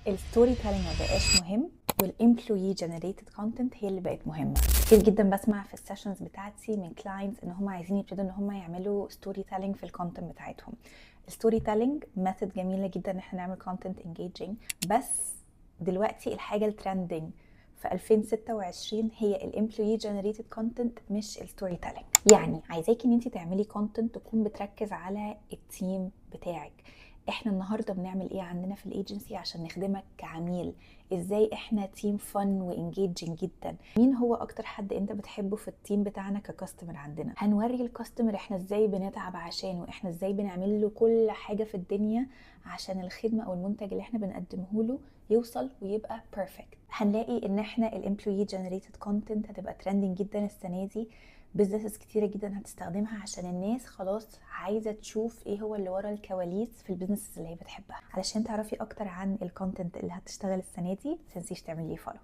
ال storytelling ما بقاش مهم، وال employee generated content هي اللي بقت مهمه. كتير جدا بسمع في ال sessions بتاعتي من clients ان هم عايزين يبتدوا ان هم يعملوا storytelling في ال content بتاعتهم. ال storytelling method جميلة جدا ان احنا نعمل content engaging، بس دلوقتي الحاجة ال trending في 2026 هي ال employee generated content مش ال storytelling. يعني عايزاكي ان انت تعملي content تكون بتركز على ال team بتاعك. احنا النهارده بنعمل ايه عندنا في ال agency عشان نخدمك كعميل؟ ازاي احنا team fun و engaging جدا؟ مين هو اكتر حد انت بتحبه في ال team بتاعنا ك customer عندنا؟ هنوري ال customer احنا ازاي بنتعب عشانه، احنا ازاي بنعمل له كل حاجة في الدنيا عشان الخدمة او المنتج اللي احنا بنقدمه له يوصل ويبقى perfect. هنلاقي ان احنا ال employee generated content هتبقى trending جدا السنة دي. businesses كتيرة جدا هتستخدمها عشان الناس خلاص عايزة تشوف ايه هو اللي ورا الكواليس في ال business اللي هي بتحبها. علشان تعرفي اكتر عن ال content اللي هتشتغل السنة دي متنسيش تعملي follow.